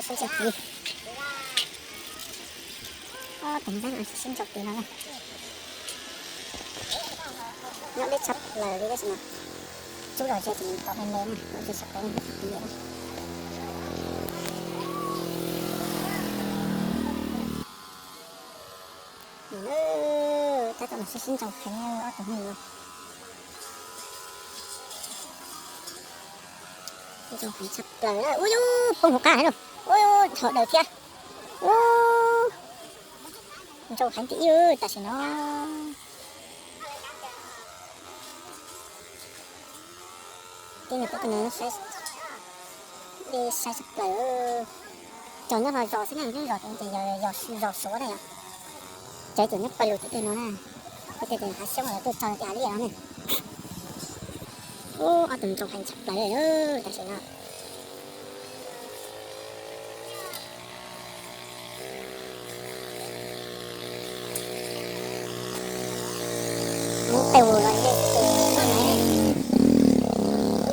Sib ntsaug tid. Ob tug ntxaib no sib ntsaug tid no na. Nyob deb tshaj plaws li tab sis mas tsub los ze ces nws tau me me na, nyob deb tshaj plaws li. Tab tom sib sib ntsaug heev ob tug no. Sib ntsaug heev tshaj plaws. Ua yus poob hauv qab lawm. Ua yus dhau daws thiab. Ua ntsaug heev tiag tam sim no. Tib nws peb tug nws saib, dej saib tshaj plaws. Cog nyob hauv zos xwb ne, nyob zos ces yog zos Suav na yom. Cov ces nyob pawg lug tim tej no na, tej tej hav xyoob los tuaj txog tim hav liaj no ne. Ub, ob tug ntsaug heev tshaj plaws tam sim no. Muab tej ua los yeej,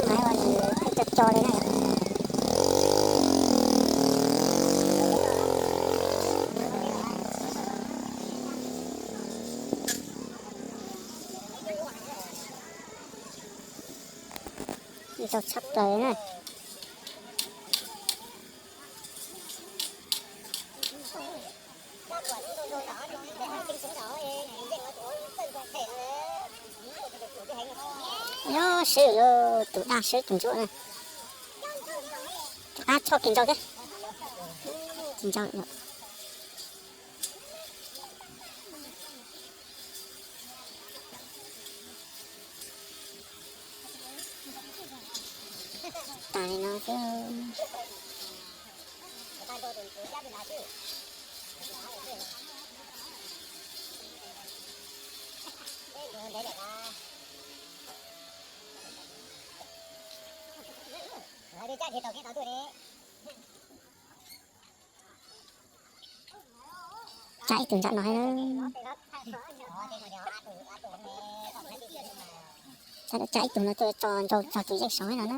maiv ua nws tej co co li na. Ntsaug tshaj plaws na. Nyob swb lauj, tus daj swb tus ntsuab na. Rov qab txhoj kis ntsaug thiab. Kis ntsaug. Tas li no xwb. Tsa ib tug nram no. Tsa ib tug no tuaj tso ntsaug txog tus yeej saud no na.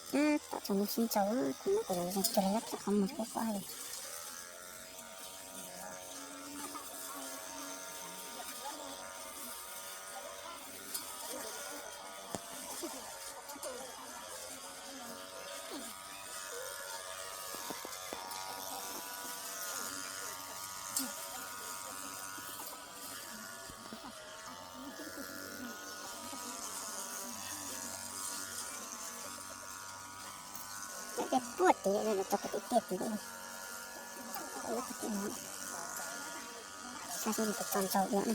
Ces tab tom txog mus sib ntsaug, kuv muab kuv lub zeeg cuag li nyob pem qhov muag kuj quaj li. Tiaj puag tid, tso kuv tim tiaj tid. Saib seb nws puas tso ntsaug dua na.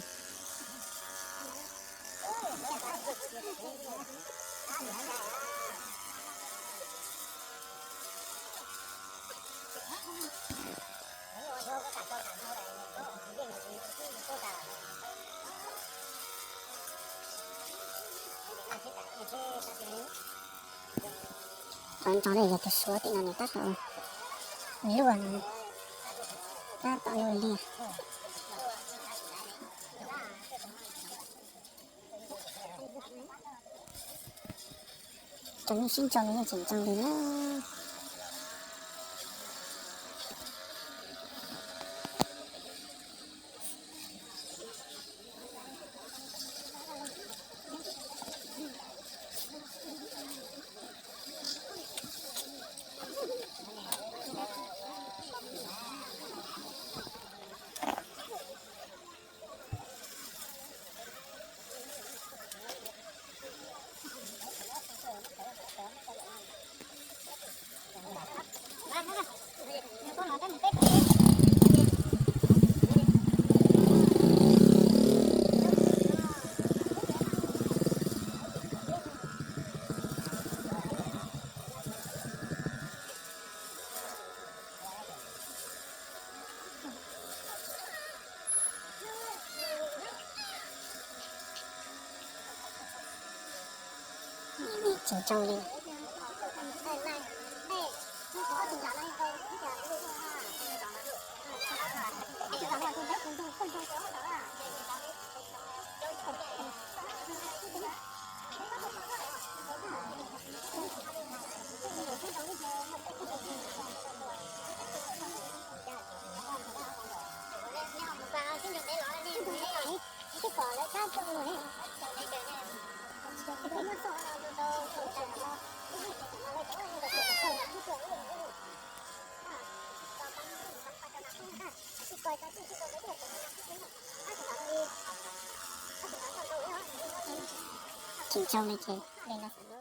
Qhov ntsaug ne yog tus Suav tim no nws tab tom luaj, tab tom luaj liaj. Cov nej sib ntsaug no yeej tseem ntsaug li na. Tsis ntsaug li. Tsis ntsoog li ces li no.